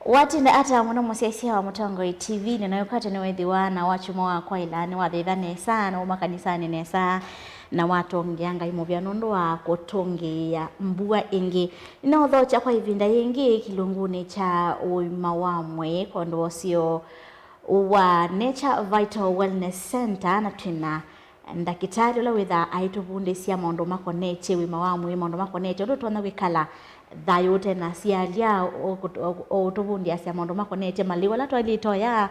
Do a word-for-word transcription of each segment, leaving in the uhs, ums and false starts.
Watinda ata mũno mũsyaĩĩsya wa Mũtongoi T V, nĩnaĩkwatya nĩwĩthĩwa na wakyumwa wakwa ĩla nĩwathĩtha nesa na uma kanisanĩ nesa, na watũngĩa Ngai mũvea nũndũ wa kũtũngĩĩa mbua ĩngĩ. Nĩnaũthokya kwa ĩvinda yĩngĩ kĩlungunĩ kya ũima wa mwĩĩ kwondũ wa ũseo wa Nature Vital Wellness Center, na twĩna ndakĩtalĩ ũla wĩthaa aitũvundĩsya maũndũ makonetye ũima wa mwĩĩ, maũndũ makonetye ũndũ ũtonya kwĩkala thayũ ũte na syalya, ũtũvundĩasya maũndũ makonetye malĩu ala twaĩlĩte oya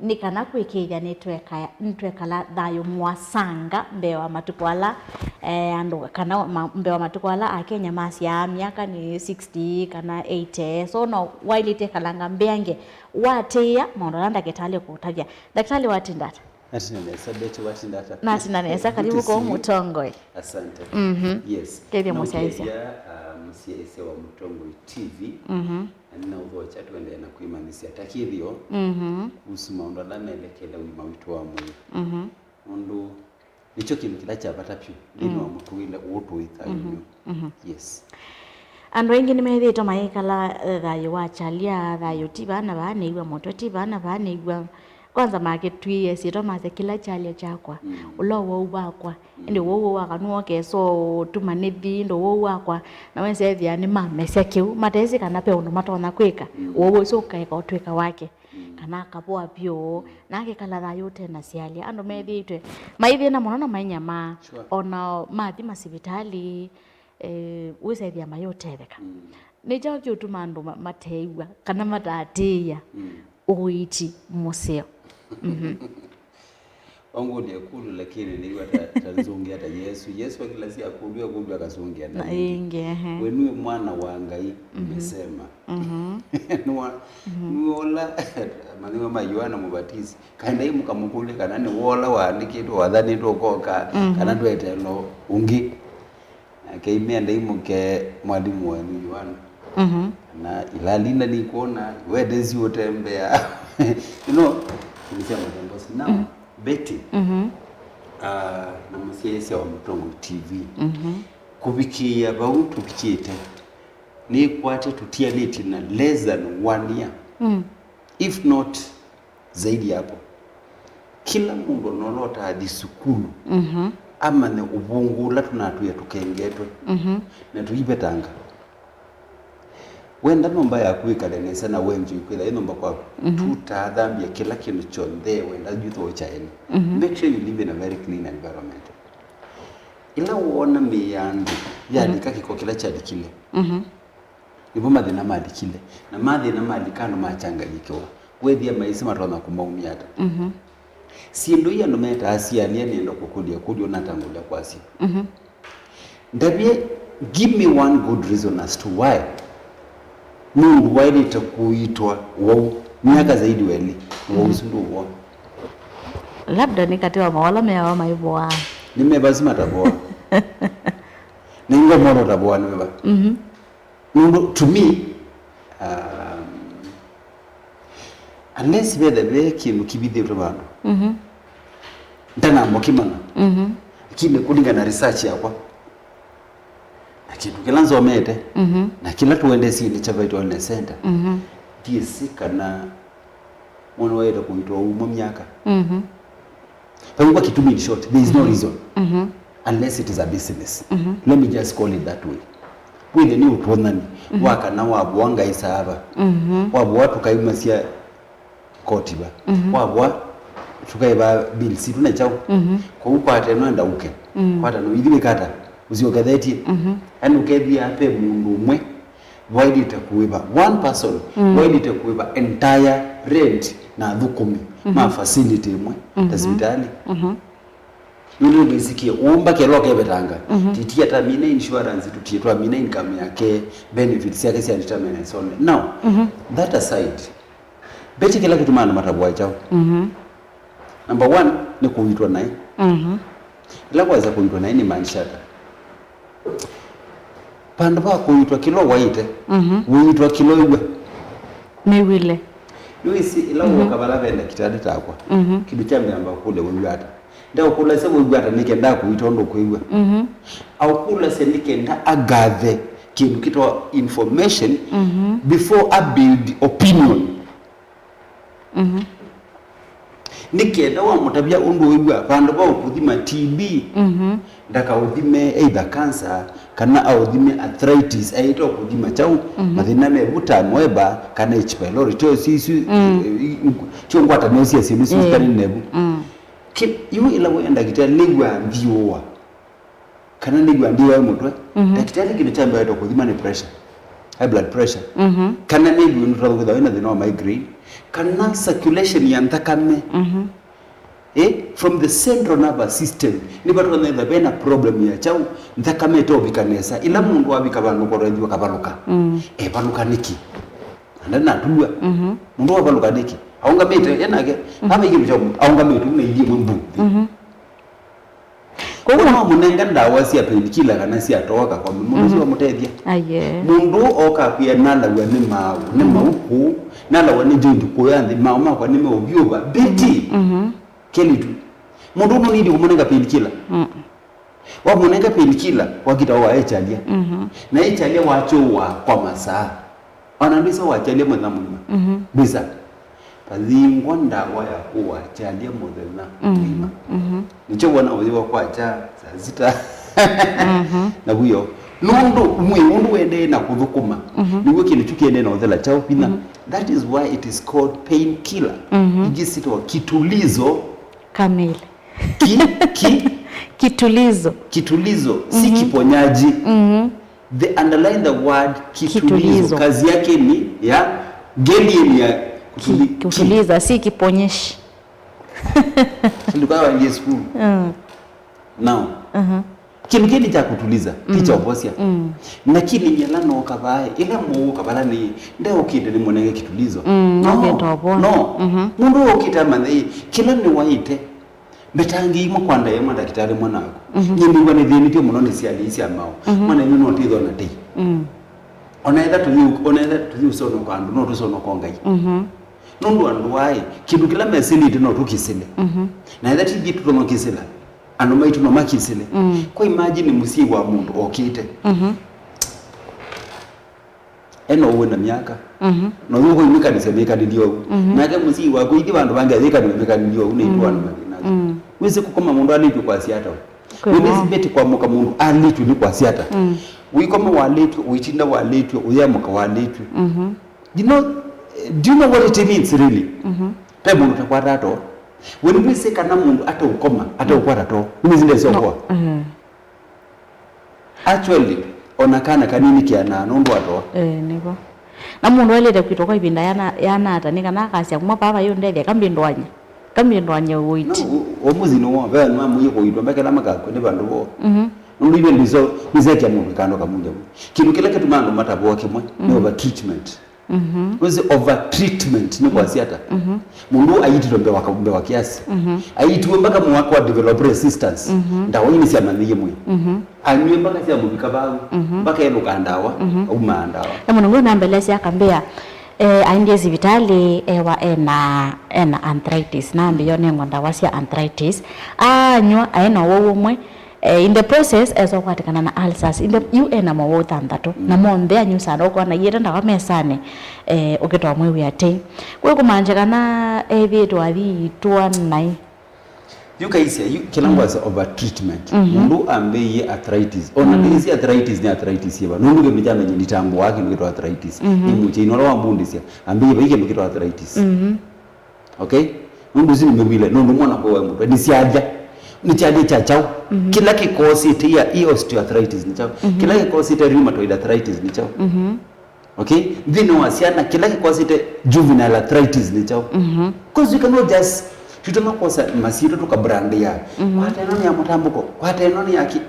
nĩ kana kwĩkĩĩthya nĩtweka-, nĩtwekala thayũ mwasanga mbee wa matukũ ala, eh, andũ, kana ma-, mbee wa matukũ ala Akenya masyaa myaka nĩ sixty kana eighty. So no waĩlĩte kalanga mbeange watĩĩa maũndũ ala ndakĩtalĩ ũkũtavya. Ndakĩtalĩ, watinda ata? Natina nesa, Betty, watinda ata? Natina nesa, karibu kwa Mũtongoi. Asante. Mhm. Yes. Kethia mũsyaĩĩsya. Naũkethia, uh, mũsyaĩĩsya wa Mũtongoi T V. Mhm. Na nĩnaũthokya tũendee na kwĩmanyĩsya ta kĩthĩo, mhm, kuhusu maũndũ ala melekele ũima witũ wa mwĩĩ. Mhm. Nũndũ nĩkyo kĩndũ kĩla kya vata vyũ nthĩnĩ wa, mm, mũtũĩle ũũ tũĩ thayũnĩ. Mhm. Yes. Andũ aingĩ nĩmethĩĩtwe mayĩkala, eh, thayũ wa kyalya, thayũ ti vaa na vaa, nĩw'a mũtwe ti vaa na vaa, nĩw'a, kwanza makĩtwĩe syĩtwa masya kĩla kyalya kyakwa, mm, ũla ũwau wakwa, mm, ĩndĩ ũwau ũũ wakwa nĩw'o ũkesa ũtuma nĩthi, ĩndĩ ũwau wakwa, na wesa ethĩa nĩmamesya kĩu, matesĩ kana ve ũndũ matonya kwĩka, mm, ũwau ũsu ũkaeka ũtw'ĩka wake, mm, kana akavoa vyũ, mm, na akekala thayũ ũte na syalya. Andũ methĩĩtwe maithĩna mũno na mainyamaa, sure, ona mathi masivitalĩ, eh, wĩsethĩa mayũtetheka. Mm. Nĩ kyaũ kĩũtuma andũ ma-, mateew'a kana mataatĩĩa, mm, ũiiti mũseo? Mhm. Wangũlya ĩkũlyo, lakini nĩw'a ta, ta nzũngĩa ta Yesũ. Yesũ akĩlasya akũlw'a ĩkũlyo akasũngĩa na, na ĩngĩ, ĩngĩ, ehe. We nue mwana wa Ngai, mhm, umesema. Mhm. Nĩwa-, mhm, nĩwola, manĩwa ma Yoana Mũvatisi. Kaendai mũkamũkũlya kana nĩwola waandĩkĩtwe, wathanĩtwe ũkoka, mhm, kana ndweteelwa ũngĩ. Nake aimea ndaimũke mwalimũ wenyu Yoana. Mhm. Na ilalinda nikuona, wendesi utembea. You know, nĩ sya matembosi. Now, mhm, Betty, mhm, ah, na mũsyaĩĩsya wa Mũtongoi T V. Mhm. Kũvikĩĩa vau tũvikĩte, nĩkwatya tũtianĩtye na less than one year. Mm. If not, zaidi ya hapo. Kĩla mũndũ ona ũla ũtaathi sukulu, mhm, amanye ũvũngũ ũla tũnatwĩa tũkengetwe, mhm, na tũivetanga. Wenda nyũmba yaku ĩkale nesa na wenjoi kwĩtha ĩ nyũmba kwaku, mhm, tũtaathambya kĩla kĩndũ kyonthe wenda yu thoocha ene. Mhm. Make sure you live in a very clean environment. Ĩla woona mĩĩ ya andũ yalika, mhm, kĩko kĩla kyalikile, mhm, nĩvo mathĩna malikile. Na mathĩna malika andũ machanganyĩkĩwa, wethĩa maisĩ matonya kũmaumya ata? Mhm. Syĩndũ ii andũ metaa syalya nĩenda kũkũlya ĩkũlyo natangũlya kwasya. Mhm. Ndavye, give me one good reason as to why mũndũ waĩlĩte kũitwa ũwau myaka zaidi wa elĩ, ũwau, mhm, ũsu ndũwona. Labda nĩ katĩ wa mawala meawa maivũaa. Nĩ meva asu matavũaa? Nĩ ngomona ũtavũaa nĩ meva? Mhm. Nũndũ, to me, um, unless vethe ve kĩndũ kĩvithĩtwe vandũ, mhm, ndanamba kĩmanya. Mhm. Lakini kũlingana na research yakwa, na kĩndũ kĩla nzomete, mhm, na kĩla tũendesie nĩ kya Vital Wellness Center, mhm, ndiĩsĩ kana mũndũ waĩte kũitwa ũmwe myaka. Mhm. Vaiwa kĩtumi, in short, there is no, mhm, reason, mhm, unless it is a business. Mhm. Let me just call it that way. Wĩthe nĩ ũtwonani, mhm, wa kana wavũa ngai saava. Mhm. Wavũa tũkaimasya koti va. Mhm. Wavũa tũkaĩva bills sitũ na kyaũ. Mhm. Kwoou kwata ĩno enda ũke. Mhm. Kwata no ithi wĩkata ũsyokethetye. Mhm. Yaani ũkethĩa ve mũndũ ũmwe waĩlĩte kũĩva, one person, mm, waĩlĩte kũĩva entire rent na athũkũmi, mhm, ma facility ĩmwe, ta, mhm, sivitalĩ. Mhm. Nũndũ ndwĩsikie ũmba kela ũkevetanga. Mhm. Titie atamina insurance, tutie twamina income yake, benefits yake sya retirement and so on. Now, mhm, that aside, Betty, kĩla kĩtumaa andũ matavũa kyaũ? Mhm. Number one, nĩ kũitwa naĩ. Mhm. Ĩla kwasya kũitwa naĩ nĩ maanisha ata? Vandũ va kũitwa kĩla waĩte, mhm, ũitwa kĩla wĩw'a. Nĩw'ile. Nĩwĩsĩ ĩla, mhm, wooka vala ve ndakĩtalĩ takwa, mhm, kĩndũ kya mbee amba kũkũlya wĩw'a ata? Ndaũkũlasya wĩw'a ata nĩ kenda akũita ũndũ ũkwĩw'a? Mhm. Aũkũlasya nĩ kenda agathe kĩndũ kĩtawa information before a build opinion. Nĩ kenda wamũtavya ũndũ ũĩw'a, vandũ va ũkũthima T B, ndakaũthime either cancer kana aũthime arthritis, aĩte ũkũthima kyaũ, mathĩna mevu ta amoeba kana H. pylori, tyo isu, isu, i- i- tyo ngwatanĩo sya syĩndũ isu sitanĩ nevu. Ki- yu ĩla wĩa ndakĩtalĩ nĩw'aa nthĩũa kana nĩw'aa ndiwa mũtwe, ndakĩtalĩ kĩndũ kya mbee kũthima nĩ pressure, high blood pressure, kana nĩw'aa nũtwĩthĩwa wĩna thĩna wa migraine, kana circulation ya nthakame. Eh, from the central nervous system nĩvatwanyetha vena problem ya kyaũ, nthakame ĩteũvika nesa. Ĩla mũndũ avika vandũ kũrethĩwa kavalũka, evalũka nĩkĩ? Anda natulwa. Mũndũ avalũka nĩkĩ? Aũngamĩte enake, vava kĩndũ kya aũngamĩte na ithi ĩmwe mbu. Kwoguo no mũnenge ndawa sya painkiller kana sya toa kakombe, mũndũ ũcio amũtethya. Aye. Mũndũ oka kwĩa nalaw'a nĩ maaũ, nĩ maũkũ, nalaw'a nĩ joint kũya nthĩ, maaũ makwa nĩ meũvyũva. Beti. Kelĩ tu. Mũndũ ũmwe nĩndĩ kũmũnenga painkiller. Wamũnenga painkiller, wakita wa echalia. Na echalia wakyũwa kwa masaa. Ona ndwĩsa wakyalya mũthenya mũima. Ndwĩsa. Vathingwa ndawa ya kũwa kyalya mũthenya mũima. Nĩkyo wona ũyĩwa kwakya saa sita. Na wĩo. Nũndũ mwĩĩ ũndũ wendee na kũthũkũma, nĩw'o kĩndũ kyu kĩendee na ũthela kyaũ vinya. That is why it is called painkiller. Ingĩ syĩtawa kitulizo. Kamili. Ki, ki, kitulizo. Kitulizo, si kiponyaji. The underline the word kitulizo. Kitulizo. Kazi yake ni ya, ngeli ni ya kutuli- ki- kutuliza, si kiponyeshi. Ndukawa ndiye school. Now, kĩndũ kĩĩ nĩ kya kũtũlĩza, ti kya ũvosya. Lakini nyie ĩla nooka vaa, ĩla mũũka vala nĩ, ndeũkĩte nĩmũnenge kĩtũlĩzo. No, nokĩte ũvonĩ. No. Mũndũ ũkĩte amanye, kĩla nĩwaĩte, mbetange imwe kwa ndaĩa mwa ndakĩtalĩ mwanaku. Nyie nĩw'a nĩthĩnĩtw'e mũno nĩ syalĩ ii sya maaũ. Mwana ĩno no tĩthwa na tei. Ona etha tũthi, ona etha tũthi ũsonoka andũ, no tũsonoka Ngai. Nũndũ andũ aĩ, kĩndũ kĩla mesĩlĩte no tũkĩsĩle. Na etha ti ithyĩ tũtonokĩsĩla, andũ maitũ no makĩsĩle. Kwa imagine mũsyai wa mũndũ okĩte. Ena ũw'o na myaka. Na ũyũ ũkũimĩkanĩsya mĩkanĩlyo ũu. Nake mũsyai waku ithi vandũ vangĩ ayĩkanĩwe mĩkanĩlyo ũu, nĩitũ andũ mathĩna asu. Wĩsĩ kũkoma mũndũ alĩtw'e kwasya ata? Wĩnĩsĩ beti kwamũka mũndũ alĩtw'e nĩ kwasya ata? Ũikoma walĩtw'e, ũitinda walĩtw'e, ũyamũka walĩtw'e. You know, do you know what it means really? Pe mũndũ ũtakwata too. We nĩwĩsĩ kana mũndũ ataũkoma, ataũkwata too, nĩwĩsĩ ndesĩ ũkoa? Actually, ona kana kanini kĩanaa nũndũ wa too. Eh, nĩvo. Na mũndũ aĩlĩte kwĩtwa kwa ĩvinda yana, yana ata, nĩ kana akasya kuma vava yũndethya, kambĩndwanye. Kambĩndwanye ũiti. No, ũmũthĩ nĩwo, ve nĩmamũie kũitwa, mbekela makakwe nĩ vandũ voo. Nũndũ ive ndiso, ndisekia mũndũ ĩkando kamunja. Kĩndũ kĩla kĩtuma andũ matavoa kĩmwe, nĩ over treatment. Wĩsĩ over treatment nĩ kwasya ata? Mũndũ aiitĩtwe mbewa ka-, mbewa kiasi. Aiitiwe mpaka mwaka wa develop resistance. Ndawa inĩ syamanyĩie mwĩĩ. Anyw'e mpaka syamũvika vau. Mpaka elũkaa ndawa. Aumaa ndawa. Na mũno ngwĩ nambelesya akambĩa, eh, aendie sivitalĩ, ewa ena, ena arthritis. Na ambĩĩa ũnengwa ndawa sya arthritis. Anywa, aĩ na ũwau ũmwe, Eh, in the process, esa ũkwatĩkana na ulcers. In the, yu ena mowau thanthatũ, na monthe anyusaa, ũkona iete ndawa mesanĩ, eh, ũkĩtoa mwĩw'ĩa tei. Kwĩ kũmaanisya kana ethĩĩtwe athiitwa naĩ? Yu kaisya, yu, kĩla ngwasya over treatment. Mũndũ ambĩĩie arthritis. Ona ndĩsĩ arthritis nĩ arthritis yĩva. Nũndũ kĩndũ kya mbee nĩtambũaa kĩndũ kĩtawa arthritis. Nĩ mũkyeni ũla wambundĩsya. Ambĩĩie vai kĩndũ kĩtawa arthritis. Okay? Nũndũ isu nĩmĩw'ĩle, nũndũ mwana kũwa mũtwe, nĩsyalya. Nĩkyalya kya kyaũ? Kĩla kĩkosĩte ya, i osteoarthritis nĩ kyaũ? Kĩla kĩkosĩte rheumatoid arthritis nĩ kyaũ? Okay? Nthĩnĩ wa syana, kĩla kĩkosĩte juvenile arthritis nĩ kyaũ? 'Cause you cannot just, tũtema kwosa masyĩtwa tũkabrandĩa. Kwata ĩno nĩ ya mũtambũko, kwata ĩno nĩ ya kĩ?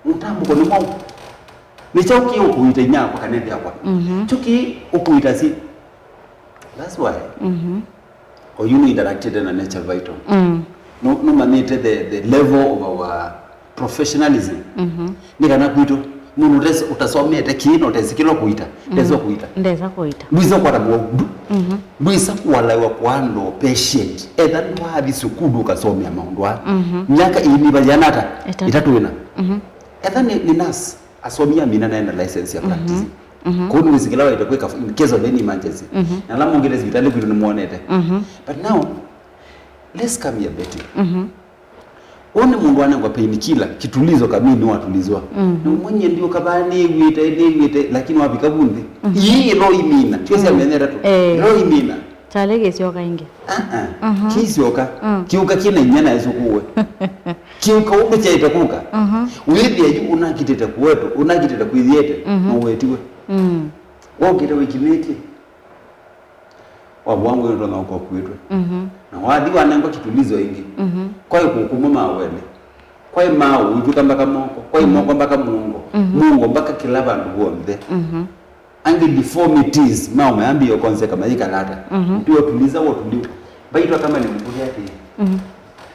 Mũtambũko nĩ mwaũ? Nĩ kyaũ kĩ ũkũita inyakwa kana ĩthe yakwa? Kyo kĩ ũkũita si That's why oyu nĩ interacted na Nature Vital. Nũ-, nũmanyĩte the, the level of our professionalism. Nĩ kana kwitũ, mũndũ ũtes-, ũtasomete kĩĩ na ũtesĩ kĩla ũkũita, ndesa kũita. Ndesa kũita. Ndwĩsa kwata mũndũ. Ndwĩsa kũalaĩwa kwa andũ patient. Etha nĩwathi sukulu ũkasomea maũndũ aa. Myaka ĩĩ nĩva yana ata? Ĩtatũ. Ĩtatũ ĩna. Etha nĩ, nĩ nurse. Asomi amina naenda license ya practice. Mhm. Kũu nĩwĩsĩ kĩla waĩte kwĩka in case of any emergency. Mhm. Na ala mongete sivitalĩ kwitũ nĩmuonete. Mhm. But now, let's come here, Betty. Mhm. Ũũ nĩ mũndũ wanengwa painkiller, kitulizo kamini watulizwa. Mhm. Na mwenye ndio kavaa nĩw'ĩte, nĩw'ĩte, lakini wavika vu nthĩ. Mhm. Ii ĩlo imina, tio sya mĩthera tu. Eh. Ĩlo imina. Kyalĩ kĩsyoka ĩngĩ. Ah, ah. Mhm. Kĩisyoka. Mm. Kĩũka kĩna inya na ĩsukuwe. Kĩũka ũndũ kyaĩte kũka. Mhm. Wĩthĩa yu ũnakitĩte kũwetwe, ũnakitĩte kwĩthiĩte, mhm, na ũwetiwe. Mm. Wokĩte wĩkimĩtye. Wavũa ngũĩ nũtonya ũka ũkuĩtwe. Mhm. Na wathi wanengwa kitulizo ĩngĩ. Mhm. Kwaĩ kũkumũ mawele. Kwaĩ maũ ũitw'ĩka mpaka moko. Kwaĩ, mhm, moko mpaka mũongo. Mhm. Mũongo mpaka kĩla vandũ vonthe. Mhm. Angĩ deformities, mao mayambĩĩe konseka mayĩkala ata. Mhm. Ndio tuliza wotuliwa. Baitwa kama ni mkuri ati. Mhm.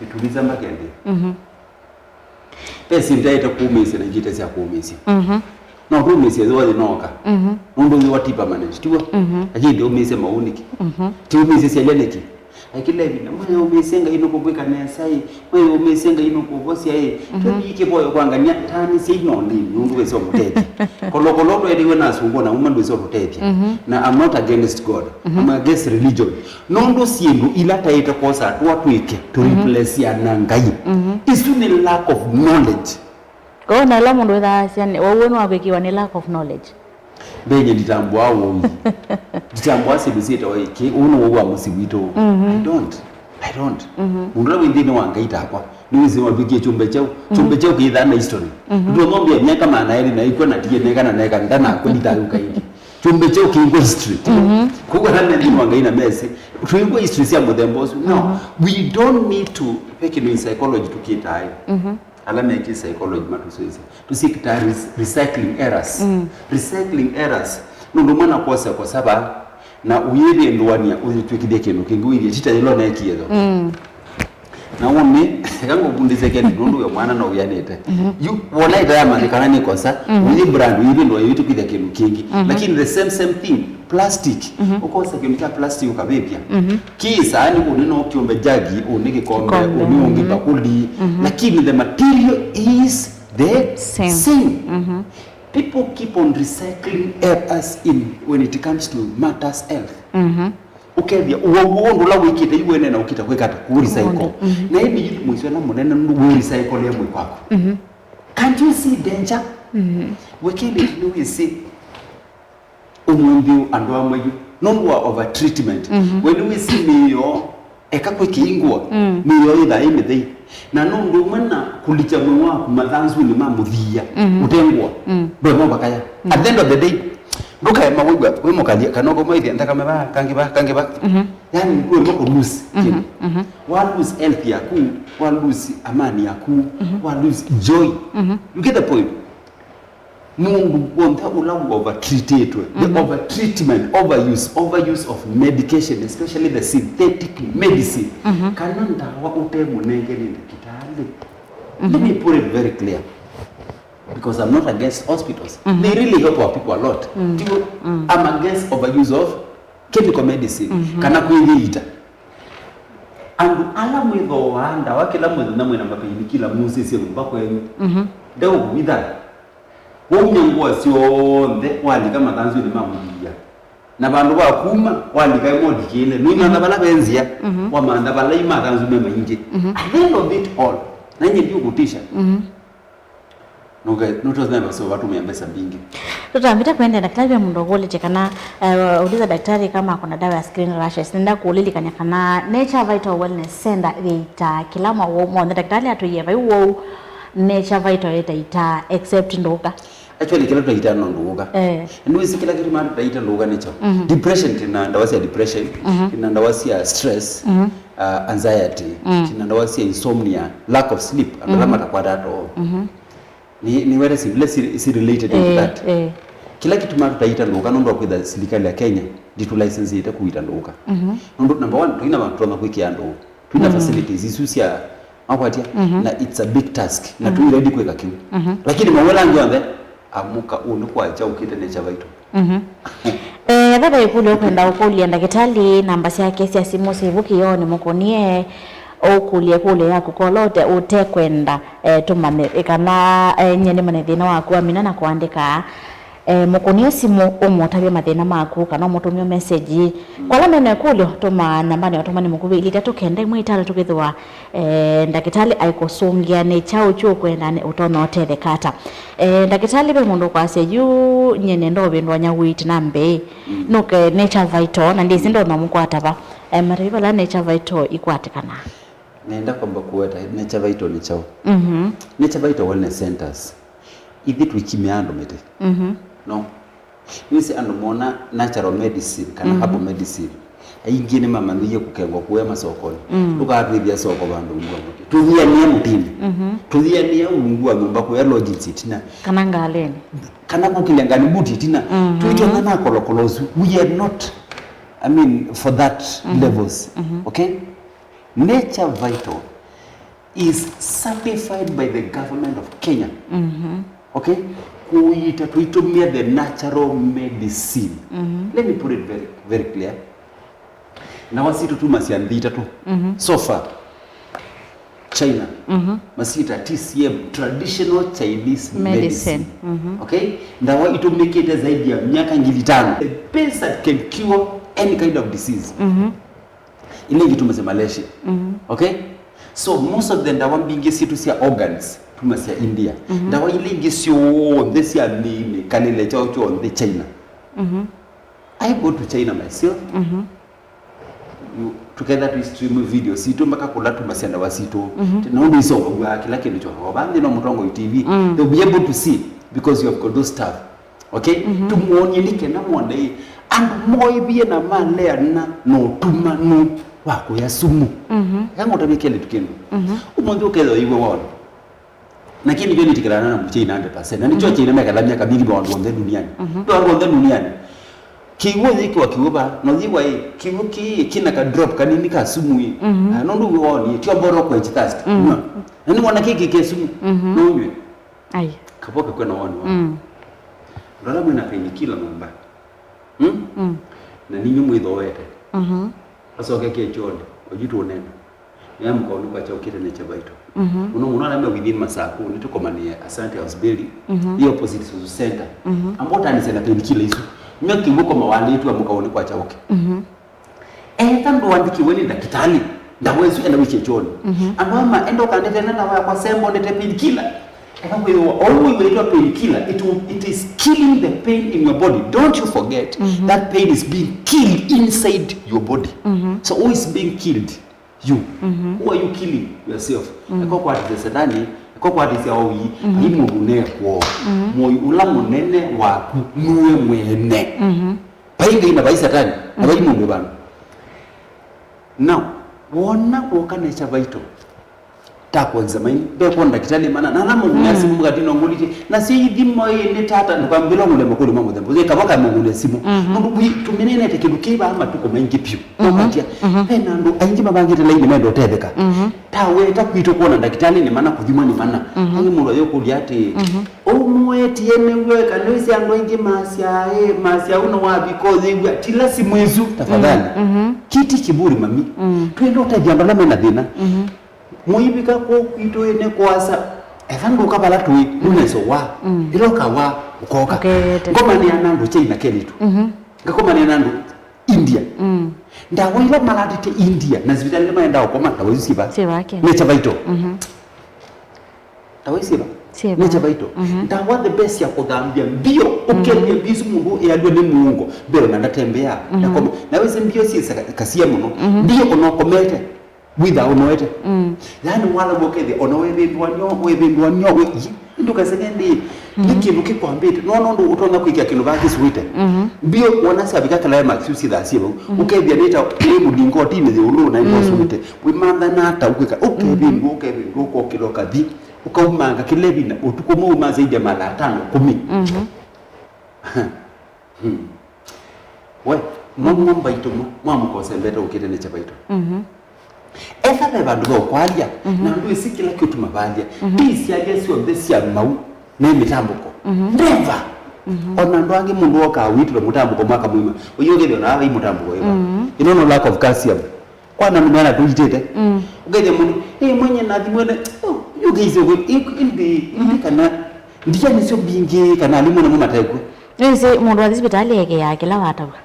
Ituliza makende. Mhm. Ve syĩndũ itaĩte kũũmĩĩsya na ingĩ ite sya kũũmĩĩsya. Mhm. No tũũmĩĩsye yĩthĩwa yĩnooka. Mhm. Nũndũ yĩthĩwa ti permanent, tiw'o? Mhm. Lakini ndĩũmĩĩsye maũũ nĩkĩ? Mhm. Tiũmĩĩsye syalya nĩkĩ? Ai, kĩla ĩvinda, mwĩyũmĩĩsye Ngai nũkũkwĩka nesa ĩ, mwĩyũmĩĩsye Ngai nũkũvosya ĩ. Mhm. Tũthi kĩvoyo kwa Ngai, taanĩsya ino nini, nũndũ wĩsĩ ũtũtethya. Kolokolo ndwaĩlĩwe na asungũ, na uma ndwĩsĩ ũtũtethya. Mhm. Na I'm not against God. Mhm. I'm against religion. Nũndũ syĩndũ ila taĩte kwosa atũa twĩke, tũ, mhm, replace na Ngai. Mhm. Isu nĩ lack of knowledge. Kwoou na ĩla mũndũ wĩthaasya nĩ, waw'o nĩwakwĩkĩwa nĩ lack of knowledge. Mbenye nditambũa ũĩ. Nditambũa syĩndũ syĩtawa ĩkĩ. Ũũ nĩ ũwau wa mũsyĩ witũ. Mhm. I don't. I don't. Mhm. Mũndũ ũla wĩ nthĩnĩ wa Ngai takwa, nĩwĩsĩ watwĩkie kyũmbe kyaũ. Mhm. Kyũmbe kyaũ kĩithaa na history. Mhm. Ndũnombĩa myaka maana elĩ na ikw'a na tiye neka na neka ndanakw'a nditayũka ĩngĩ. Kyũmbe kyaũ kĩingwa history. Mhm. Kwoguo ala me nthĩnĩ wa Ngai na mesĩ, tũingwa history sya mũthemba ũsu. No, mhm, we don't need to, ve kĩndũ in psychology tũkĩtaa ĩ. Mhm. Ala meki psychology matũsũĩsye. Tũsyĩkĩtaa re-, recycling errors. Mm. Recycling errors. Nũndũ mwana kwose kosava, na ũyĩvĩndũanĩa ũyĩtw'ĩkĩthya kĩndũ kĩngĩ, wĩthĩa tita yĩla ũneekie yo. Mm. Na ũnĩ, eka ngũvundĩsye kĩndũ nũndũ we mwana no wĩanĩte. Mhm. Yu, wona ita yamanyĩkana nĩ kosa, mhm, ũyĩ brand, ũyĩvĩndũa, ũyĩtw'ĩkĩthya kĩndũ kĩngĩ. Mhm. Lakini the same, same thing, plastic, mhm, ũkosa kĩndũ kya plastic ũkavĩvya. Mhm. Kĩĩ saani ũnĩ no kĩũmbe jagi, ũnĩ kĩkombe, kĩkombe, ũnĩ ũngĩ, mhm, mbakũli. Mhm. Lakini the material is the same. Same. Mhm. People keep on recycling us in when it comes to matters health. Mhm. Ũkethĩa ũwau ũndũ ũla wĩkĩte yu wene na ũkita kwĩka ata kũ recycle. Mũndũ. Mhm. Na ĩndĩ yu mũisyo na mũnene nũndũ wĩ recycle ya mwĩ kwaku. Mhm. Can't you see danger? Mhm. Wekĩlĩte nĩwĩsĩ. Ũmũnthĩ ũũ andũ amwe yu, nũndũ wa over treatment, mhm, we nĩwĩsĩ mĩĩ yoo, eka kwĩ kĩingũa, mm, mĩĩ yoo yĩthaa yĩ mĩthei. Na nũndũ ũmwe na kũlikya mwĩĩ waku mathanzunĩ ma mũthia, mhm, ũte ngũa, mm, ndwema vakaya. Mm. At the end of the day, ndũkaema wĩw'a wĩ mũkalyĩ, kana ũkoma ĩthĩa nthakame va, kangĩ va, kangĩ va. Mhm. Yani, ndwema kũ lose, mhm, kĩndũ. Mhm. Wa lose health yaku, wa lose amani yaku, mhm, wa lose joy. Mhm. You get the point? Mũndũ w'onthe ũla ũovatritĩtwe, the, mhm, overtreatment, overuse, overuse of medication, especially the synthetic medicine, mhm, kana ndawa ũtemũnenge nĩ ndakĩtalĩ. Mhm. Let me put it very clear, because I'm not against hospitals. Mhm. They really help our people a lot. Mm. Tiw'o, mm, I'm against overuse of chemical medicine, mhm, kana kwĩyĩita. Andũ ala mwĩthooaa ndawa kĩla mũthenya mwĩna mapainikila musĩsye nyũmba kwenyu, mhm, ndeũkũvitha. Waumya ngũa syonthe, walika mathanzũnĩ ma mũthia, na vandũ va kuma, walika ĩmwe ũlikĩle, nũimantha vala ve nzĩa, mhm, wamantha vala i mathanzũ me maingĩ. Mhm. At the end of it all, na nyie ndiũkũtisha. Mhm. Nũke-, nũtũsema so vatũmĩa mbesa mbingĩ. Tũtambĩte kũendeea na kĩla ve mũndũ ũkũlĩtye kana, eh, uliza daktari kama kuna dawa ya skin rashes. Nenda kũlilikany'a kana Nature Vital Wellness Center yĩitaa kĩla mawau monthe. Daktari atwĩie vai wou Nature Vital ĩtaitaa except ndũka. Actually, kĩla tũtaitaa no ndũũka. Eh. Nĩwĩsĩ kĩla kĩtumaa tũtaita ndũũka nĩkyo. Mhm. Depression, twĩna ndawa sya depression, mhm, twĩna ndawa sya stress, mhm, uh, anxiety, mm, twĩna ndawa sya insomnia, lack of sleep, andũ ala, mhm, matakwataa too. Mhm. Nĩ, nĩ were si, si, si related to, eh, that. Eh. Kĩla kĩtumaa tũtaita ndũũka nũndũ wa kwĩtha silikalĩ ya Kenya ndĩtũlicenseĩte kũita ndũũka. Mhm. Nũndũ, number one, tũina vandũ tũtonya kwĩkĩa ndũũ. Twĩna, mm, facilities isu sya makwatya, mhm, na it's a big task, na, mhm, twĩ ready kwĩka kĩu. Mhm. Lakini mawĩla angĩ onthe, amũka, ũnĩ kwakya ũkĩte Nature Vital. Mhm. Eh, etha ve ĩkũlyo ũkwenda ũkũlya ndakĩtalĩ, namba syake sya simũ syĩ vu kĩoonĩ mũkũnie, Ũkũlye ĩkũlyo yaku kola ũte, ũtekwenda, eh, tũmanye, eh, kana, eh, nyie nĩmanye thĩna waku, amina na kũandĩka. Eh, mũkũnĩe simũ ũmũtavye mathĩna maku kana ũmũtũmĩe message. Kwa ala mena ĩkũlyo, tũma nambanĩ ya ũtũmani mũkuvĩ ilĩ itatũ kenda ĩmwe itano tũkĩthĩwa, eh, ndakĩtalĩ aikũsũngĩa nĩ kyaũ kyũkwenda nĩ ũtonya ũtetheka ata. Eh, ndakĩtalĩ ve mũndũ ũkwasya, yu nyie nenda ũvĩndũany'a weight na mbee. Mm. Nũke Nature Vital, na ndĩsĩ ndonya mũkwata va. Eh, matavye vala Nature Vital ikwatĩkanaa. Nenda kwamba kũweta Nature Vital nĩ kyaũ? Mhm. Nature Vital Wellness Centers. Ithyĩ tũikimĩa andũ mĩtĩ. Mhm. No. Nĩwĩsĩ andũ mona natural medicine kana, mhm, herbal medicine. Aingĩ nĩmamanyĩie kũkengwa kũya masokonĩ. Mm. Ndũkatwĩthĩa soko vandũ ungu wa mũtĩ. Tũthianĩa mũtĩnĩ. Mhm. Tũthianĩa ungu wa nyũmba kũya lodgings ĩtina. Kana ngalĩnĩ. Kana kũkĩlya ngalĩ buti ĩtina. Mhm. Twĩtwe na nakolokolo ũsu. We are not, I mean, for that, mhm, levels. Mhm. Okay? Nature Vital is certified by the government of Kenya. Mhm. Okay? Kũiita tũitũmĩa the natural medicine. Mhm. Let me put it very, very clear. Ndawa sitũ tumasya nthĩ itatũ. Mhm. So far, China, mhm, masiĩta T C M, traditional Chinese medicine. Medicine. Mhm. Okay? Ndawa itũmĩkĩte zaidi ya myaka ngili tano. The best that can cure any kind of disease. Mhm. Ila ingĩ tumasya Malaysia. Mhm. Okay? So most of the ndawa mbingĩ sitũ sya organs tumasya India. Mhm. Ndawa ila ingĩ syonthe sya mĩĩ, mĩkalĩle, kyaũ kyonthe China. Mhm. I go to China myself. Mhm. You, tuketha tu stream video sitũ mpaka kũla tumasya ndawa sitũ. Mhm. Na ũndũ isomagua kĩla kĩndũ kyo. Ova nthĩ no Mũtongoi T V. Mm. They'll be able to see because you have got those stuff. Okay? Mhm. Tũmwonie nĩ kenda mwone ĩ, andũ moĩvie na maleana na ũtumanu wa kũya sumu. Mhm. Eka ngũtavye kelĩtu kĩndũ. Mhm. Ũmũnthĩ ũkethĩwa iwe wona. Na kĩndũ kyo nĩtĩkĩlana na mũkyai na hundred percent. Na nĩkyo, mhm, China mekala myaka mingĩ mwa andũ onthe duniani. Mhm. Ndo andũ onthe duniani. Kĩw'ũ yĩkĩwa kĩw'ũ va, na ũyĩwa ĩ, kĩw'ũ kĩĩ kĩna ka drop kanini ka sumu ĩ. Mhm. Ah, nũndũ wĩ wonie, tio mboro quench thirst. Mhm. Nyua. Na nĩwona kĩkĩ ke sumu. Mhm. No ũnywe. Ai. Kavoka kwena woni wa. Mm. Ndala mwina painkiller nyũmba. Hmm? Mm. Na ninyu mwĩthooete. Mhm. Asoke ke kyonĩ, oyu tũnena. Nĩamũka ũnĩ kwa kyaũ kĩtene kya vaito. Mhm. Mũno mũno ala me within Masaku, nĩtũkomanĩe Asante House Building, mhm, the opposite Suzu Center. Mhm. Ambotanĩsya na painkiller isu. Nyo kĩw'ũ koma walĩtwe amũka ũnĩ kwa kyaũ kĩ. Mhm. Etha ndũandĩkiwe nĩ ndakĩtalĩ, ndawa ĩsu enda wĩkye kyonĩ. Mhm. Andũ ama enda ũkandetena ndawa yakwa sembo ndete painkiller. Eka kwĩwa, oũ wĩw'ĩtwa painkiller, it, will, it is killing the pain in your body. Don't you forget, mhm, that pain is being killed inside your body. Mhm. So who is being killed? You. Mhm. Who are you killing? Yourself. Mhm. Eka ũkwatĩsya Setani, eka ũkwatĩsya owi, mhm, ai mũndũ nekwo. Mhm. Mũi ũla mũnene waku nue mwene. Mhm. Vai Ngai na vai Satani, na vai mũndũ vandũ. Now, wona woka Nature Vital, ta kwa examine, mbekwa ndakitali mana, na na mũndũ, mm, nasi mũgathi no ngũlĩtye, na si ithimo ĩ nĩ tata, ndũkambĩla ngũle makũlyo ma mũthemba. Ũyĩ kava ka mũndũ nĩ simũ. Mhm. Nũndũ wi-, tũminĩnete kĩndũ kĩva matukũ maingĩ piũ. Mhm. Ũkatia, mhm, ve na andũ aingĩ mavangĩte laini menda ũtetheka. Mhm. Ta weta kwitũ kwona ndakitali nĩ mana, kũthimwa nĩ mana. Mhm. Angĩ mũndũ ayũkũlya atĩ, mhm. Ũmũetie nĩw'o, eka nĩwĩsĩ andũ aingĩ masya, ĩ, masya ũno wavika ũyĩw'a, tila simũ ĩsu, tafadhali. Mm, mhm. Kiti kiburi mami. Mm. Twĩenda ũtethya andũ ala mena thĩna. Mhm. Mũivika kũu kwitũ ĩ nĩ kũasa, etha ndũka vala tũĩ, mm, nũneso wa, mm, ĩla ũkawa, ũkoka. Ũkete. Ngomanĩa na andũ China kelĩtu. Mhm. Ngakomanĩa na andũ India. Mm. Ndawa ila malatĩte India, na sivitalĩ maendaa ũkoma, ndawa isu siva. Siva ke. Nature Vital. Mhm. Ndawa isu siva. Siva. Nature Vital. Mhm. Ndawa the best ya kũthambia mbio, mhm, ũkethĩa mbio isu mũndũ ealw'a nĩ mũongo, mbeo na ndatembeaa, mhm, ndakoma. Na wĩsĩ mbio syĩ sa-, kasia mũno. Mhm. Mbio ona ũkomete, wĩthaa ũnoete. Mm. Yaani wala ũkethĩa ona wevĩndũanio, wevĩndũanio, we, yi, ndũkasenge ndĩ. Nĩ, mhm, kĩndũ kĩkwambĩte. No, no, ndũ ũtonya kwĩkĩa kĩndũ vaa kĩsuĩte. Mhm. Mbio wona syavika climax syũ syĩthaa syĩ vau. Mhm. Ũkethĩa nĩ ta wĩ mũlingotinĩ yĩũlũ na, mm, ĩndosũĩte. Wĩmantha na ata ũkwĩka. Ũkevĩndũ, mhm, ũkevĩndũ, ũkokĩla ũkathi. Ũkaumanga kĩla ĩvinda, ũtukũ ũmwe uma zaidi ya mara atano, kũmi. Mhm. Hmm. We, mwa, mwa mbaitũ mwa, mwamũkose mbete ũkĩte nĩ kyabaitũ. Mhm. Etha ve vandũ va ũkwalya, mhm, na ndwĩsĩ kĩla kĩũtuma valya. Mhm. Ti syalya syonthe sya mau nĩ mĩtambũko. Mhm. Never. Mhm. Ona andũ angĩ mũndũ wokaa wĩtĩwe mũtambũko mwaka mũima. Ũyũ ũkĩthĩa na vai mũtambũko ĩva. Mhm. Ĩno no lack of calcium. Wana nĩ mwana tũitĩte. Mm. Ũkethĩa mũndũ, "Ĩ, mwenye nathimwene, oh, yu kĩisyo kwĩ, ĩ, ĩ, ĩ, ĩ, kana ndia nĩsyo mbingĩ, kana alimũ namo matekw'o." Nĩsĩ mũndũ wathi sipitalĩ ekeaa kĩla watavw'a.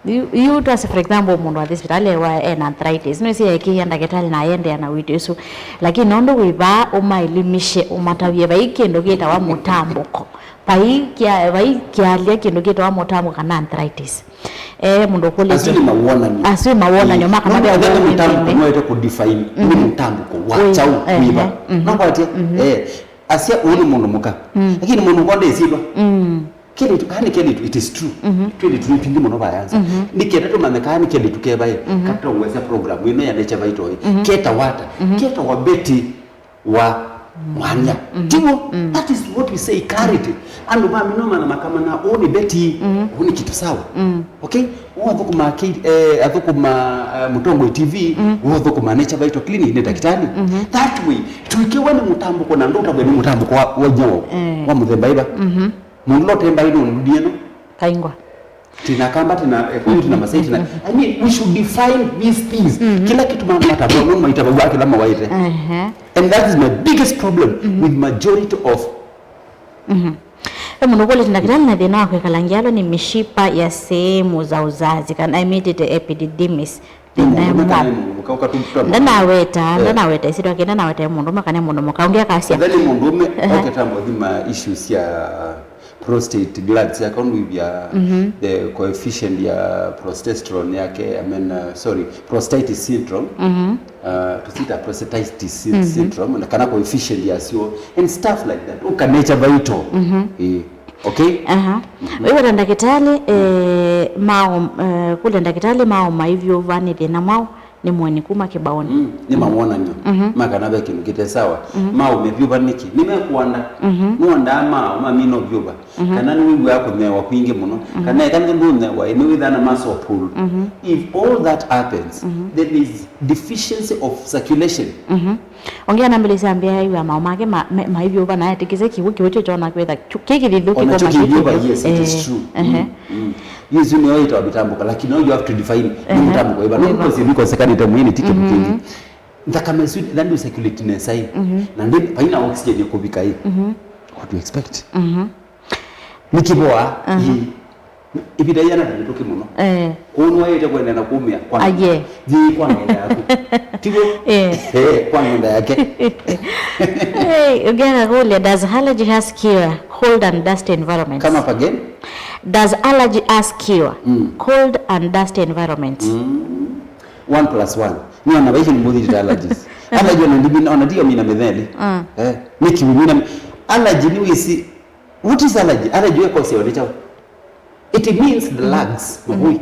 Yu, yu twasye, for example, mũndũ wathi sipitalĩ ewa ena arthritis. Nĩsĩ ekĩĩa ndakĩtalĩ na ayendeea na wĩtĩ ũsu. Lakini nũndũ wĩ vaa ũmaelimishe, ũmatavye, vai kĩndũ kĩtawa mũtambũko. Vai kĩa-, vai kĩalya kĩndũ kĩtawa mũtambũko kana arthritis. Eh, mũndũ ũkũlĩtye. Asu nĩ mawonany'o. Asu nĩ mawonany'o ma kana ve mũtambũko. Nĩwete kũ define nĩ mũtambũko wa kyaũ, wĩva. Nakwatya, eh, asya ũũ nĩ mũndũ mũka. Lakini mũndũ mũka ndĩsitwa. Kelĩtu kaa nĩ kelĩtu, it is true. Twĩlĩtu nĩ twingĩ mũno vayanza. Nĩ kenda tũmanye kaa nĩ kelĩtu kevaĩ, katongwesya program ĩno ya Nature Vital. Ketawa ata? Ketawa Betty wa mwanya. Tiw'o? That is what we say, clarity. Andũ mamina mana makamanya, ũũ nĩ Betty, ũũ nĩ kitu sawa. Okay? Ũũ athũkũma K-, eh, athũkũma, eh, Mũtongoi T V, ũũ athũkũma Nature Vital Clinic, nĩ ndakĩtalĩ. That way, tũikewa nĩ mũtambũko na ndũtavwe nĩ mũtambũko wa, wa nyaũ, wa mũthemba ĩva. Mũndũ ũla ũtembai nũnduni ĩno. Kaingwa. Tina kamba, tina, eh, kũu tina masai, tina. I mean, we should define these things. Kĩla kĩtu mama matavwa, no maitavwa kĩla mawaĩte. And that is my biggest problem with majority of. Ve mũndũ ũkũlĩte, "Ndakĩtalĩ, na thĩna wa kwĩkala ngialwa nĩ mishipa ya sehemu za uzazi, kana ĩmĩtĩte epididymis." Nĩ mũndũme kana nĩ mũndũ mũka, ũkatũtwa mũndũ. Ndanaweta, eh, ndanaweta ĩsyĩtwa kĩ, ndanaweta mũndũme kana mũndũ mũka. Ũngĩ akasya. Then nĩ mũndũme, ehe, oketa mũthima issues sya prostate glands yake, ũnwĩvya the coefficient ya progesterone yake, I mean, uh, sorry, prostatitis syndrome. Uh, tũsita prostatitis syn-, syndrome, na kana coefficient yasyo and stuff like that. Ũka Nature Vital. Eh. Okay? Aha. Wĩweta ndakĩtalĩ, eh, mao, eh, kũlya ndakĩtalĩ mao maivyũva nĩ thĩna mwaũ? Nĩ mũeni kuma kĩbaũnĩ. Mm, nĩ mawonany'o ma kana ve kĩndũ kĩte sawa. Mao mevyũva nĩkĩ? Nĩmekuanda. Nĩwandaa mao mamina ũvyũva. Kana nĩwĩw'aa kũnyewa kwingĩ mũno. Kana eka ndũnyewa, nĩwĩthaa na muscle pull. If all that happens, then there is deficiency of circulation. Ongea na mbele sambia aiwa mao make ma, me, maivyũva na etĩkĩse kiwu, kiwu kyo kyona kwĩtha kĩ kĩthithu. Ona kyo kĩkoma kĩvyũva, yes, it is true. Mm, mm. Yes, you know it, wabitambũka, lakini now you have to define nĩ mũtambũko wĩva. No, because nĩkosekanĩte mwĩnĩ ti kĩndũ kĩngĩ. Nthakame isu, ĩla nĩ circulate nesa ĩ. Na ndĩ, vaina oxygen ĩkũvika ĩ. What do you expect? Nĩ kĩvoa, ĩĩ. Ĩvinda yĩana na mĩtũkĩ mũno. Eh. Kũu nĩwaĩte kũendeea na kũmĩa kwa ng'enda. Aye. Yĩĩ kwa ng'enda yaku. Tiw'o? Eh. Eh, kwa ng'enda yake. Hey, ũngĩaka kũlya, does allergy has cure, cold and dust environments? Come up again. Does allergy has cure, cold and dust environments? Mm. One plus one. Nĩona vaici nĩ mũthitĩte allergies. Allergy ona ndimi, ona ndiyo mina mĩtheli. Eh, nĩ kiwu mina mi-, allergy nĩ wĩsi. What is allergy? Allergy wĩkosewa nĩ kyaũ? It means the lungs, mavũi.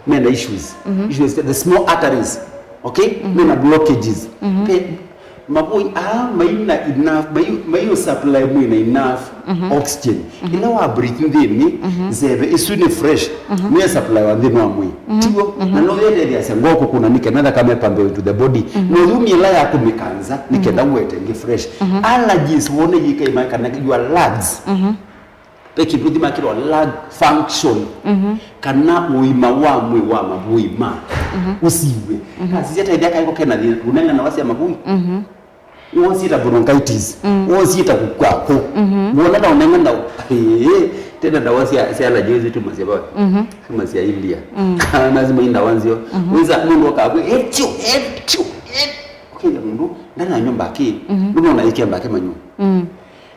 Mena issues. Issues, the small arteries. Okay? Mena blockages. Pe, mavũi aa maina enough, mai, mai supply mwĩĩ na enough oxygen. Ĩla wa breathe nthĩnĩ, nzeve isu nĩ fresh. Nĩya supply wa nthĩnĩ wa mwĩĩ. Tiw'o? Na no yetetheasya ngoo kũkũna nĩ kenda thakame pambe into the body. No yumie ĩla ya kũmĩkanza nĩ kenda wete ngĩ fresh. Allergies wone yĩkaima kana your lungs. Ve kĩndũ thima kĩtawa lung function, kana ũima wa mwĩĩ wa mavũi ma ũsiw'e. Kasisya ta ĩthya kaĩko kena thĩna, ũnenga ndawa sya mavũi. Wosiĩta bronchitis, wosiĩta kũkwakũ. Wona ta ũnenga ndawa, ĩĩ, tena ndawa sya, sya allergy ĩsu tumasya vawe. Tumasya India. Kana lazima i ndawa nzeo. Wĩsa mũndũ akakwĩ, etio, etio, etio. Ũkĩlya mũndũ, ndananywa mbakĩ, ndũnona ĩkĩa mbakĩ manywa.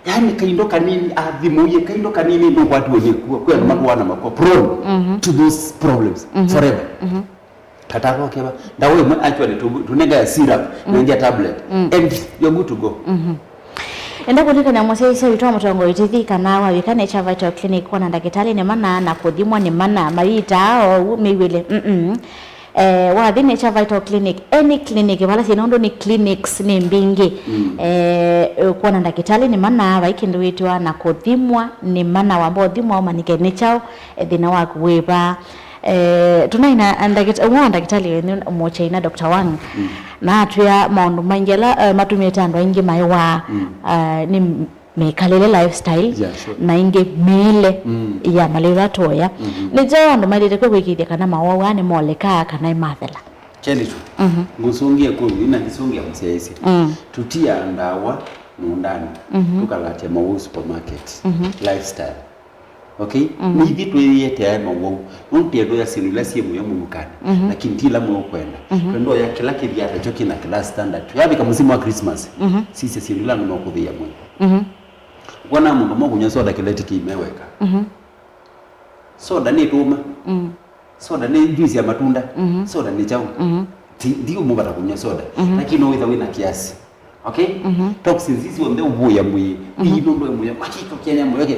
Yaani kaindo kanini, athimũie kaindo kanini, nũkwatiwe nĩ kw'o. Kwĩ andũ matũaa na makw'a, prone to those problems forever. Kataka ũkeva, ndawa ĩmwe actually tu-, tunengae syrup, nenge tablet, and you're good to go. Enda kũlikana mũsyaĩĩsya witũ wa Mũtongoi T V kana wawĩka Nature Vital Clinic kwona ndakĩtalĩ nĩ mana na kũthimwa nĩ mana, mayitaa oou mĩw'ĩle. Mm-mm. Eh, wathi Nature Vital Clinic, any clinic, vala syĩ nũndũ nĩ clinics nĩ mbingĩ. Eh, kwona ndakĩtalĩ nĩ mana, vai kĩndũ wĩtĩwa na kũthimwa nĩ mana, wamba ũthimwa ũmanyĩke nĩ kyaũ, eh, thĩna waku wĩva. Eh, tũnaina ndakĩta-, ũmwe wa ndakĩtalĩ wenyu Mũchaina, Doctor Wang, na atwĩa maũndũ maingĩ ala, eh, matumĩte andũ aingĩ maĩwaa, eh, nĩ mĩkalĩle, lifestyle, yeah, sure, na ĩngĩ mĩĩle, mm, ya malĩu atoya. Mm-hmm. Nĩkyo andũ maĩlĩte kwĩkĩĩthya kana mawau aa nĩmolekaa kana nĩmathela. Kyeli tu. Mhm. Ngũsũngĩa kũu, ina ngĩsũngĩa mũsyaĩĩsya. Mm. Tũtiaa ndawa mũũndanĩ, mhm, tũkalatya mawau supermarket. Mhm. Lifestyle. Okay? Mhm. Nĩ ithyĩ twĩyĩteae mawau. Nũndũ twĩendaa syĩndũ ila syĩ mũyo mũnukanĩ. Mhm. Lakini ti ila mũyo ũkwenda. Mhm. Twendaa kĩla kĩthyaa takyo kĩna class standard. Yavika mũsimu wa Christmas, mhm, sisya syĩndũ ila andũ makũthĩĩa mũyo. Mhm. Wona mũndũ mũkũnywa soda kĩleti kĩime weka. Mhm. Soda nĩ tũma. Mm. Soda nĩ juice ya matunda. Mhm. Soda nĩ kyaũ? Mhm. Ti, ti ũmũvata kũnywa soda. Mhm. Lakini no wĩtha wĩna kiasi. Okay? Mhm. Toxins ici onthe ũvũĩa mwĩĩ. Mhm. Ii nũndũ mwĩĩ, makiko kenya mwĩĩ, okay?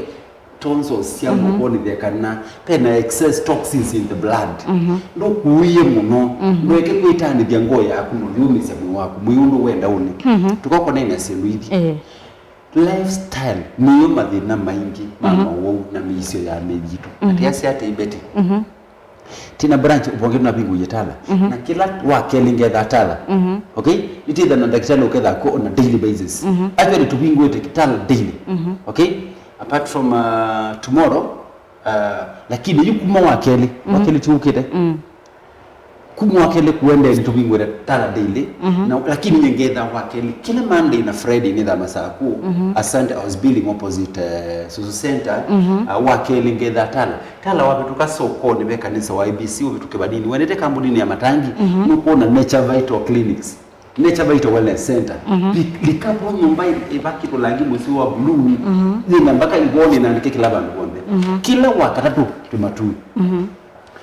Tonsils sya, mhm, moko nĩ thekana. Pena excess toxins in the blood. Mhm. Ndũkuie mũno. Mhm. Ndũeke kwĩtanĩthya ngoo yaku na ũyũmĩsya mwĩĩ waku. Mwĩĩ ũndũ wenda ũnĩ. Mhm. Tũkakonena syĩndũ ithi. Eh. Lifestyle nĩyo mathĩna maingĩ ma, mhm, mawau na mĩisyo ya mĩĩ yitũ. Mhm. Ati asya ati Betty. Mhm. Tina branch ũvonge navingũie tala. Mhm. Na kĩla wa kelĩ ngetha tala. Mhm. Okay? Nĩtĩtha na ndakĩtalĩ ũketha ko on a daily basis. Mhm. Actually tũvingũĩte tala daily. Mhm. Okay? Apart from, uh, tomorrow, uh, lakini yu kuma wa kelĩ, wa, mhm, kelĩ tiũkĩte. Mm. Kuma wa kelĩ kũendeea nĩtũvingũĩte tala daily, mhm, na, lakini nye ngetha wa kelĩ kĩla Monday na Friday nĩthamasaa kũu, mhm, Asante House Building opposite, eh, Susu Center, mhm, uh, wa kelĩ ngetha tala. Tala wavĩtũka sokonĩ ve kanisa wa A B C, ũvĩtũke vanini. Wendete kambunini ya matangi, mhm, nũkwona Nature Vital Clinics. Nature Vital Wellness Center. Mhm. Li-, likapo nyũmba ĩ-, ĩvakĩtwe langi mwĩsĩ wa blue, mhm, yĩna mpaka ivoni na andĩke kĩla vandũ vonthe. Mhm. Kĩla wa katatũ twĩ Matuu. Mhm.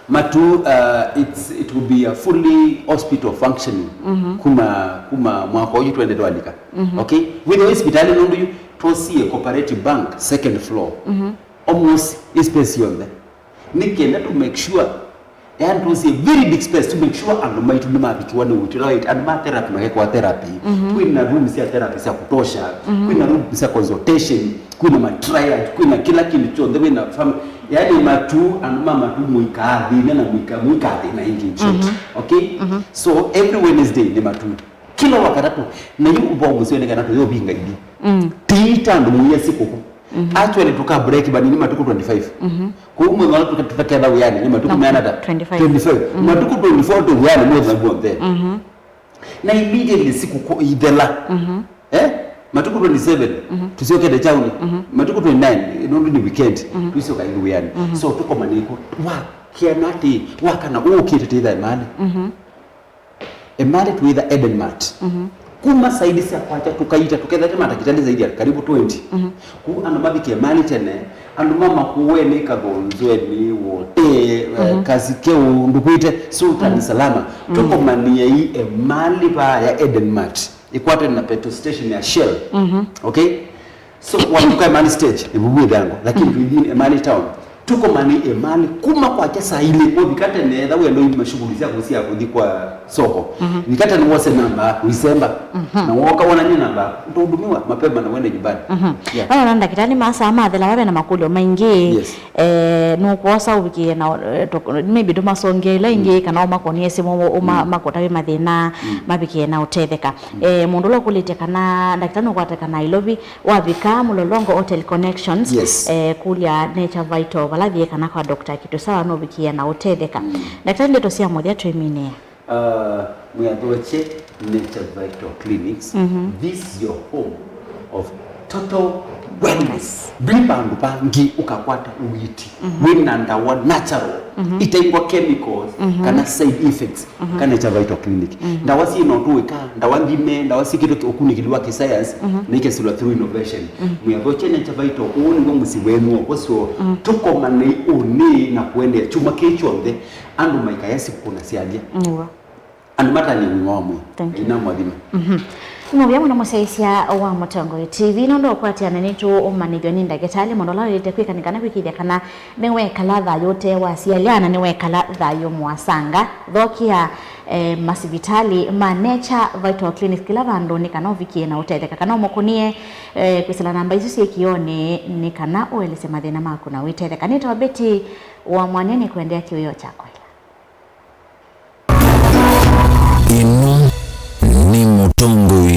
Matuu, uh, it's, it will be a fully hospital functioning, mhm, kuma, kuma mwaka ũyũ twende twalika. Mhm. Okay? Wĩna hospitali nũndũ yu twosie Cooperative Bank second floor. Mhm. Almost space yonthe. Nĩ kenda to make sure, yani twosie very big space to make sure andũ maitũ nĩmavikiwa nĩ ũiiti ũla waĩtĩe. Andũ ma therapy makekwa therapy. Mhm. Kwĩna room sya therapy sya kutosha. Mhm. Kwĩna room sya consultation. Kwĩna ma triage. Kwĩna kĩla kĩndũ kyonthe. Wĩna fam-, yani Matuu, andũ ma Matuu mũikathĩne na mũika-, mũikathĩna ĩngĩ, in short. Mhm. Okay? Mhm. So every Wednesday nĩ Matuu. Kĩla wa katatũ, na yu ũvoo mũseo nĩ kana tũyũvinga ithi. Mm. Tiita andũ mũia sikũkũ. Mhm. Actually, tũka break vanini matukũ twenty-five. Mhm. Kũu mwĩthwa tũka-, tũtaketha wĩanĩ, nĩ matukũ, no, meana ata? Twenty-five. Twenty-five. Mhm. Matukũ twenty-four twĩ wĩanĩ mwĩthwa w'onthe. Mhm. Na immediately sikũkũ ithela. Mhm. Eh? Matukũ twenty-seven, mhm, tũsyokete kyaũnĩ. Mhm. Matukũ twenty-nine, nũndũ nĩ weekend, mhm, tũisyoka ĩngĩ wĩanĩ. Mhm. So, tũkomane ĩkũ, wakena atĩ, wakana ũũkĩte tĩthae mali. Mhm. Emalĩ twĩtha Eden Mart. Mhm. Kuma saidi sya kwakya tũkaita, tũkethete matakitali zaidi ya karibu twenty. Mhm. Kũu andũ mavike emalĩ tene, andũ ma Makueni, Kathonzweni, Wote, eh, mhm, Kasikeu, Ndukwite, Sultan, mhm, Salama. Mhm. Tũkomaniei emalĩ vaa ya Eden Mart. Ĩkwatene na petrol station ya Shell. Mhm. Okay? So, watuka Emali stage, nĩvuvu ĩthango, lakini, mm, twĩthi Emali town. Tũkomane Emali kuma kwakya saa ilĩ, ũvika tene, etha wendo ima shughuli syaku sya kũthi kwa soko. Mhm. Vika tene wose namba yaku, isemba. Mhm. Na woka wonany'e namba yaku, utahudumiwa mapema na wende nyumbani. Mhm. Yeah. Ona ndakitali masaa mathela wave na makũlyo maingĩ. Yes. Eh, nũkwosa ũvikĩe na, eh, to-, maybe ndũmasongea ila ingĩ, mm, kana ũmakonie simũ, ũma-, mm, makũtavye mathĩna, mm, mavikĩe na ũtetheka. Mm. Eh, mũndũ ũla ũkũlĩtye kana ndakitali nũkwatĩka Nairobi, wavika Mlolongo Hotel Connections, yes, eh, kũlya Nature Vital vala thiĩ kana kwa Doctor Kitusawa nũvikĩe na ũtetheka. Mm. Ndakitali, ndeto sya mũthya twĩminĩe. Uh, Mwĩathokye Nature Vital Clinics. Mhm. This is your home of total wellness. Ndwĩ vandũ vangĩ ũkakwata ũiiti, mhm, wĩna ndawa natural, mhm, itaingwa chemicals, mhm, kana side effects, mhm, ka Nature Vital Clinic. Mhm. Ndawa syĩ na ũtũĩka, ndawa nthime, ndawa syĩkĩtwe ũkunĩkĩli wa kĩscience, mhm, na ikesĩlwa through innovation. Mhm. Mwĩathokye Nature Vital, ũũ nĩw'o mũsyĩ wenyu wa ũsyo. Mhm. Tũkomanei ũnĩ na kũendeea kyumwa kĩĩ kyonthe. Andũ maikaya sikũkũ na syalya. Nĩw'o. Andũ matany'e ũima wa mwĩĩ. Thank you. Ngai namũathime. Mhm. Nĩ mũvea mũno mũsyaĩĩsya wa Mũtongoi T V, nũndũ ũkwatĩana nĩtũ ũmanyĩthw'a nĩ ndakĩtalĩ, mũndũ ũla waĩlĩte kwĩka nĩ kana kwĩkĩĩthya kana nĩwekala thayũ ũte wa syalya na nĩwekala thayũ mũasanga. Thokea, eh, masivitalĩ ma Nature Vital Clinics kĩla vandũ nĩ kana ũvikĩe na ũtetheka, kana ũmũkũnĩe, eh, kwĩsĩla namba isu syĩ kĩonĩ nĩ kana ũelesye mathĩna maku na wĩtetheka. Nĩtawa Betty wa Mwania, nĩkũendea kĩwĩoo kyakwa. Ĩno nĩ Mũtongoi